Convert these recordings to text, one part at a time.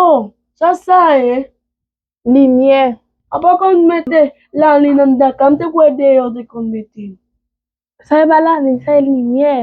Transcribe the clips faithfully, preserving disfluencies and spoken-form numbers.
Oh, sa sa ye? Limyè. A pa konn mete lalin anndan kay, m te kwè deyò te konn mete l. Sa e pa lalin, sa e limyè.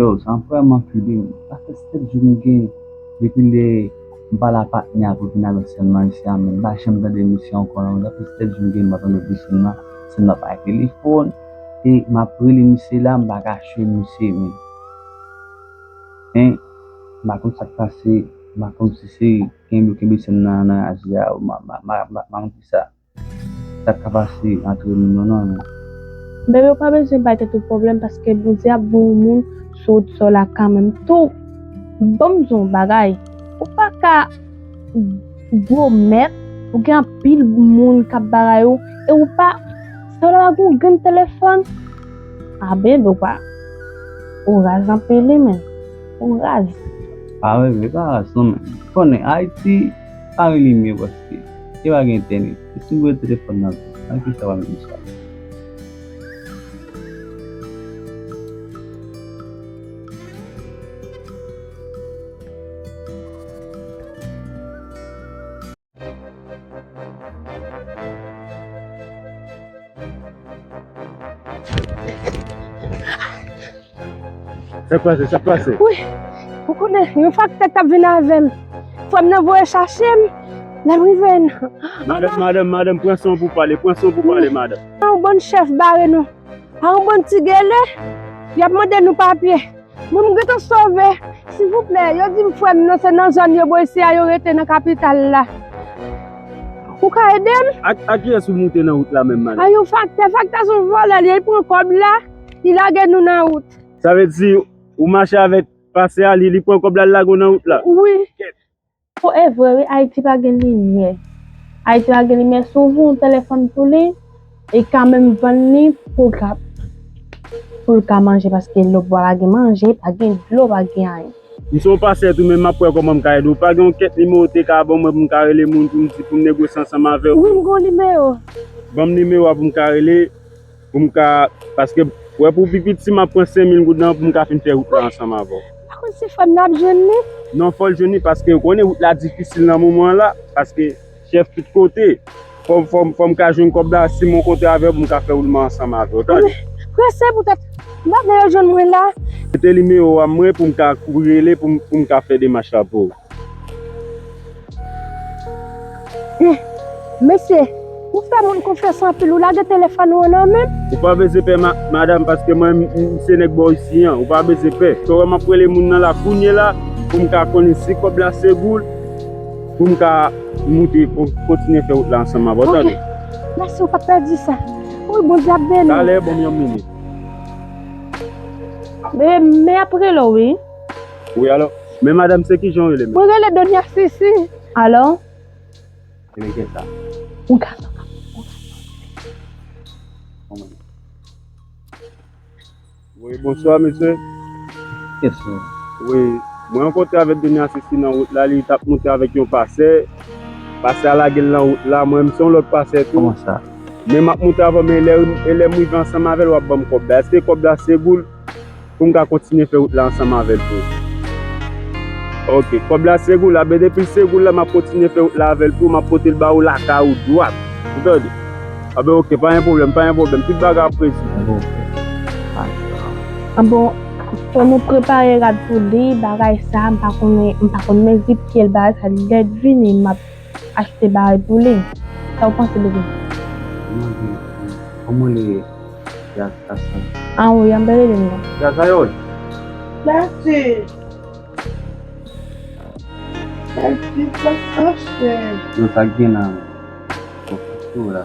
Yo, sa vrèman flibe m. Sa fè sèt jou m gen depi lè m pale a patnè a pou vin avèk sèlman isi a, men m pa janm tande misye ankò non. Sa fè sèt jou m gen m pa tande sèlman, sèlman pa gen telefòn. E m ap rele misye la, m pa ka jwenn misye, men. Men, m pa konn sa k pase, m pa konn si se kenbe ou kenbe sèm nan, nan raje a, m pa konn ki sa. Sa k ka pase antre nou non non. Bebe, ou pa bezwen bay tèt ou pwoblèm paske Bondye ap voye yon moun sou wout sa w la kanmenm tou. Ban m di w yon bagay, ou pa ka pwomèt, ou gen anpil moun k ap bagay ou, e ou pa, sa w la pa gen yon grenn telefòn. A bebe, ou pa, ou raz anpil wi, men. Ou raz. A bebe, pa raz non, men. Konnen Ayiti pa gen limyè paske e pa gen entènèt. E si m voye telefòn nan, nan ki sa w ap met misye? Sa k pase, sa k pase? Wi, ou konnen, yon faktè k t ap vin avè m. Frè m nan voye chache m, lè m rive nan... Madanm, madanm, madanm, pran san w pou pale, pran san w pou pale, madanm. Yon bann chèf bare nou. A yon bann ti gele, y ap mande nou papye. Mwen, m gentan sove. Silvouplè, yo di m frè m nan, se nan zòn yo bò isi a yo rete nan kapital la. Ou ka ede m? Ak, ak kiyès ou moute nan wout la menm, madanm? A yon faktè, faktè se yon vòlè, li pran kòb la, li lage nou nan wout. Sa vle di, ou mache avèk pastè a, li, li pran kòb la, li lage w nan wout la? Wi. Kèt. O, e vre wi, Ayiti pa gen limyè. Ayiti pa gen limyè, si w voye yon telefòn pou li, li ka menm vann li pou l ka, pou l ka manje, paske lòt bò pa gen manje, pa gen dlo, pa gen anyen. M se yon pastè tou, men m ap wè kòman m ka ede w. Ou pa gen yon kèt nimewo w te ka ban mwen pou m ka rele moun pou m di, pou m negosye ansanm avè w? Wi, m gen yon nimewo. Ban m nimewo a pou m ka rele. Pou m ka, paske, wè, pou pi piti, m ap pran senk mil goud nan pou m ka fin fè wout la ansanm avè w. Pa konn si frè m nan ap jwenn li? Non, fò l jwenn li, paske ou konnen wout la difisil nan moman an la, paske chèf tout kote. Fò, fò, fò m ka jwenn kòb la, si m rankontre avè w, pou m ka fè woulman ansanm avè w, tande? Prese poutèt m pa vle yo jwenn mwen la. Mete nimewo a mwen pou m ka rele, pou m, pou m ka fè demach la pou ou. Eh, mesye, ou fè moun konfyans anpil, ou lage telefòn ou an nan men m. Ou pa bezwen pè, ma-, madanm, paske mwen, m, m se nèg bò isi an. Ou pa bezwen pè. Ou wè m ap rele moun nan la kounye la, pou m ka konnen si kòb la se goud, pou m ka moute, pou kontinye fè wout la ansanm avè w, tande? Ok. Mèsi, ou p ap pèdi sa. Wi, Bondye ap beni w. Talè, ban m yon minit. Bebe, m ap rele w, wi. Wi, alò. Men madanm, se kijan w rele menm? Mwen rele Donya Sisi. Alò? Ebyen, kiyès sa? Yon gason k ap, yon gason. Wi, bonswa, mesye. Kiyès ou? Wi, mwen rankontre avèk Donya Sisi nan wout la, li t ap moute avèk yon pastè. Pastè a lage l nan wout la, mwen menm se yon lòt pastè tou. Kòman sa? Men m ap moute avè w, men lè, e lè m rive ansanm avè l, w ap ban m kòb la. Èske kòb la se goud? Pou m ka kontinye fè wout la ansanm avè l tou. Ok, kòb la se goud la, men depi l se goud la, m ap kontinye fè wout la avè l tou, m ap pote l ba ou lakay ou dwat. Ou tande? Anben, ok, pa gen pwoblèm, pa gen pwoblèm, tout bagay ap rezoud. Anben, ok. Anben, fò nou prepare rad pou li, bagay sa, m pa konnen, m pa konn mezi pye l, bagay sa, lè l vini, m ap achte bagay pou li. Sa w panse, bebe? Kòman li ye? Yasayòl. Ah wi, an bèl ede m nan. Yasayòl. Mèsi. Mèsi, sa k ap fè? Yo, sa k gen la, man? Bon, sa k tou la.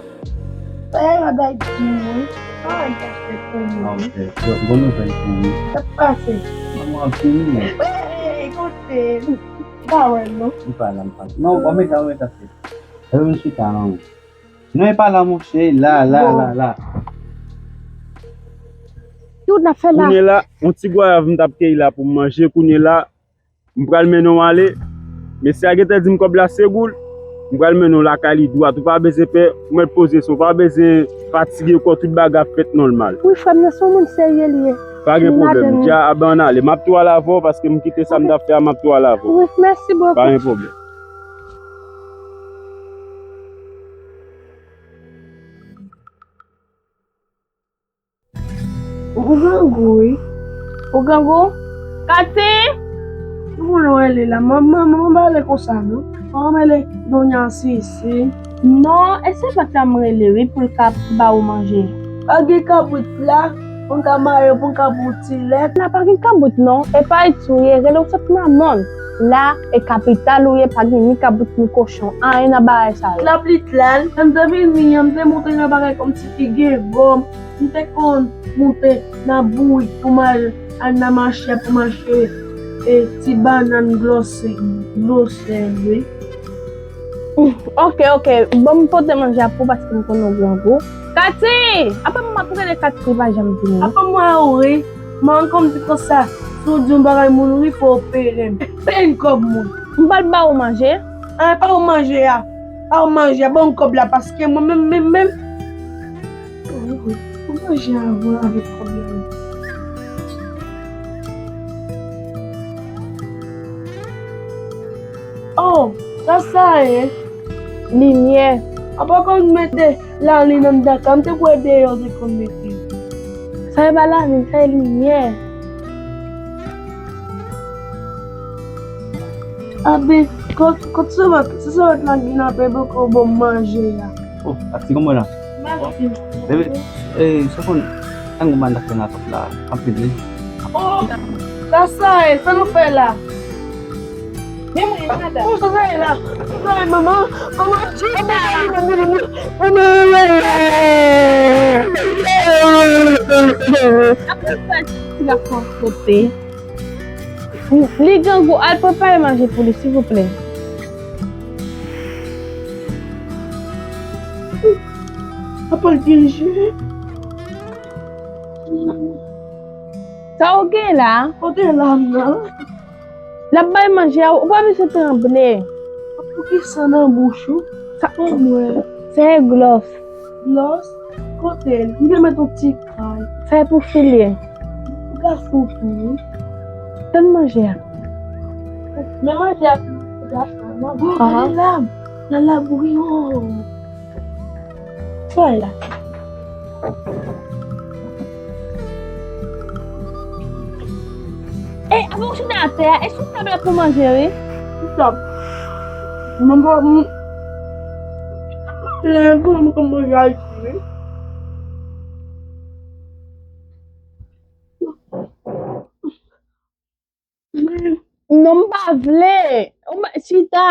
Sa y ap bay di mwen. Sa y ap fè pou mwen. Ah, ok. Yo, bon nouvèl pou ou. Sa k pase? Manman ap vini. Hey, kote? M pa wè l, non. M pa la, m pa la. Non, w mèt la, w mèt la, se. Yo, m chita, non. Non, e pa la, monchè, e la, la, la, la. Ki w t ap fè la? Kounye la, yon ti gwayav m t ap keyi la pou m manje. Kounye la, m pral mennen w ale. Mesye a gentan di m kòb la se goud. M pral mennen w lakay li dwat. Ou pa bezwen pè, ou mèt poze sou. Ou pa bezwen fatige kò, tout bagay ap fèt nòmal. Wi, frè m nan se yon moun serye li ye. Pa gen pwoblèm. Dja, a ben, ann ale. M ap tou al avè w paske m kite sa m t ap fè a, m ap tou al avè w. Wi, mèsi bokou. Pa gen pwoblèm. Ou grangou, wi. Ou grangou? Kati! Ki moun ou rele la? Manman, manman pa rele konsa, non. Manman rele Donya Sisi. Non, e se papa m rele, wi, pou l ka ba ou manje. Pa gen kabrit la, pou n ka mare, pou n ka bout ti lèt. La pa gen kabrit, non. E pa iti ou ye, rele w sot nan mòn. La, e kapital ou ye, pa gen ni kabrit, ni kochon. Anyen nan bagay sa yo. Lapli t la, lè m te vini an, m te monte nan bagay kòmsi ki gen gòm. M te konn monte nan bourik pou m al, al nan mache pou m achte, e, ti bannann glose, glose, wi. Ok, ok. Bon, m pote manje a pou ou paske m konnen w grangou. Kati! Apa m ap rele Kati, li pa janm vini. Apa m wè ou ri? Mwen kòm di konsa, si w di yon bagay moun ri, fò w peye m. Peye m kòb mwen. M pral ba ou manje. An, pa ou manje a. Pa ou manje a, ban m kòb la, paske mwen menm, menm, menm. Ou manje avan avèk kòb la. Oh, sa sa ye? Limyè. Apa konn mete lalin anndan kay, m te kwè deyò te konn mete. Sa e pa lalin, sa e limyè. Abi, kot, kot sou mwen, sou mwen la vin apre poko bon manje a. Oh, Ati, kòman w la? Mèsi. Bebe, eh, sa konn, tango man dakè nan top la, anpil wi. Oh, sa sa e, sa nou fè la? Men mwen, madanm. Oh, sa sa e la? Sa sa e, manman? Manman, manman, manman, manman, manman. Apre sa, ti la fò kote. Li grangou, al prepare manje pou li, silvouplè. Apa l dirije? Sa w gen la? Kote lam nan? L ap bay manje a, ou pa bezwen tranble. Poukisa nan bouch ou? Sa, ban m wè. Se glòs. Glòs? Kote l? M te met yon ti kay. Sa e pou filye. Ou ka soufri wi. Tann manje a. Men manje a tou, gason. Aha. Gade la. Nan labouyon. Sa e la. E, avan w chita atè a, e sou tab la pou manje, wi. Sou tab. Mwen pa, mwen, lè pou mwen manje Ayiti, wi. Non, m pa vle. Ou pa, chita.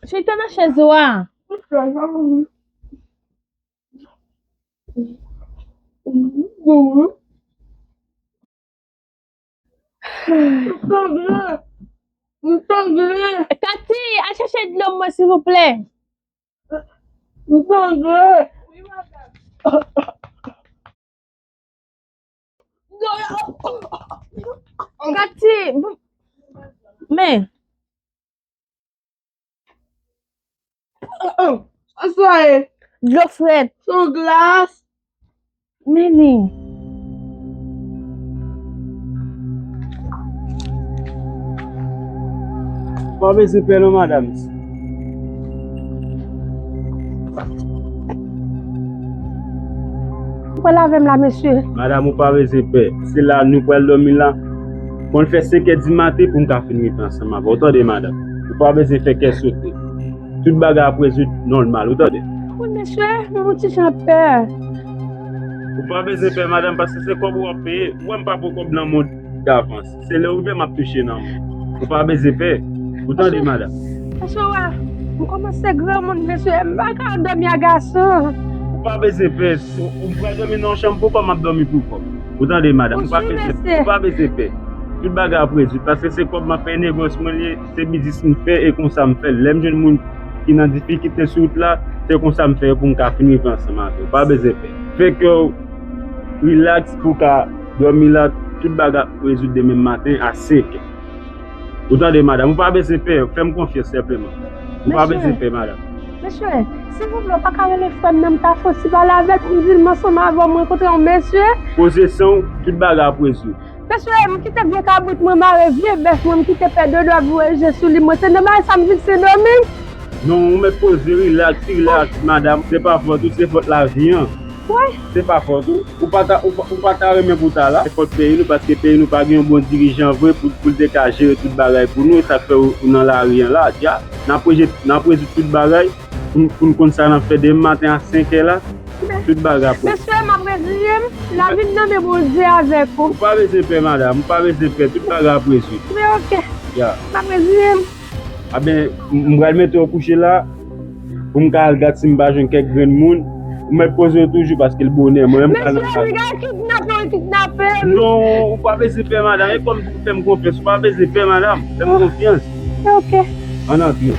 Chita nan chèz ou a. M sangle. M sangle. Kati, al chèche dlo mwen, silvouplè. M sangle. Kati, men. Sa sa ye? Dlo frèt. Se yon glas. Men li. Ou pa bezwen pè non, madanm. Ou pral avè m la, mesye? Madanm, ou pa bezwen pè. Se la nou pral dòmi la. Fò n fè senk è di maten pou n ka fin rive ansanm avè w. Ou tande, madanm? Ou pa bezwen fè kè sote. Tout bagay ap rezoud nòmal. Ou tande? Wi, mesye, m yon ti jan pè. Ou pa bezwen pè, madanm, paske se kòb ou ap peye. Ou wè m pa pran kòb nan mond davans. Se lè ou vle m ap touche nan mond. Ou pa bezwen pè. Ou tande, madanm? Mesye, wè, m kòmanse granmoun, mesye. M pa ka dòmi ak gason. Ou pa bezwen pè. Ou, ou pral dòmi nan yon chanm pou kòb, m ap dòmi pou kòb. Ou tande, madanm? Ou pa bezwen, ou pa bezwen pè. Tout bagay ap rezoud. Paske se kòb m ap peye, negòs mwen li ye, se biznis m fè e konsa m fè l. Lè m jwenn moun ki nan difikilte sou wout la, se konsa m fè yo pou m ka fin rive ansanm avè yo. Pa bezwen pè. Fè kè w rilaks pou w ka dòmi la, tout bagay ap rezoud demen maten a senk è. Ou tande, madanm? Ou pa bezwen pè, fè m konfyans senpleman. Ou pa bezwen pè, madanm. Mesye, silvouplè, ou pa ka rele frè m nan, m ta fè yon ti pale avè l pou m di l m ansanm avè w, m rankontre yon mesye. Poze san w, tout bagay ap rezoud. Mesye, m kite vye kabrit mwen mare, vye bèf mwen, m kite pè Dodo ap voye je sou li. Mwen, se nan bagay sa m fikse dòmi. Non, ou mèt poze, rilaks, rilaks, madanm. Se pa fòt ou, se fòt lavi an. Wi. Se pa fòt ou. Ou pa ta, ou pa, ou pa ta renmen pou w ta la. Se fòt peyi nou, paske peyi nou pa gen yon bon dirijan vre pou, pou l te ka jere tout bagay pou nou. E sa k fè ou, ou nan lari an la, dja. N ap reje-, n ap rezoud tout bagay. Pou n, pou n konn sa n ap fè demen maten a senk è la, tout bagay ap rezoud. Mesye, m ap reziye m. Lavi m nan men Bondye avèk ou. Ou pa bezwen pè, madanm. Ou pa bezwen pè. Tout bagay ap rezoud. Men oke. Ya. M ap reziye m. Aben, m, m pral mete w kouche la. Pou m ka al gad si m pa jwenn kèk grenn moun. Ou mèt poze w toujou paske l bonè. Mwen menm m pral nan kay. Mesye, nèg la kidnape, kidnape m. Non, ou pa bezwen pè, madanm. E kòm ou fè m konfyans, ou pa bezwen pè, madanm. Fè m konfyans. Oke. Ann antre.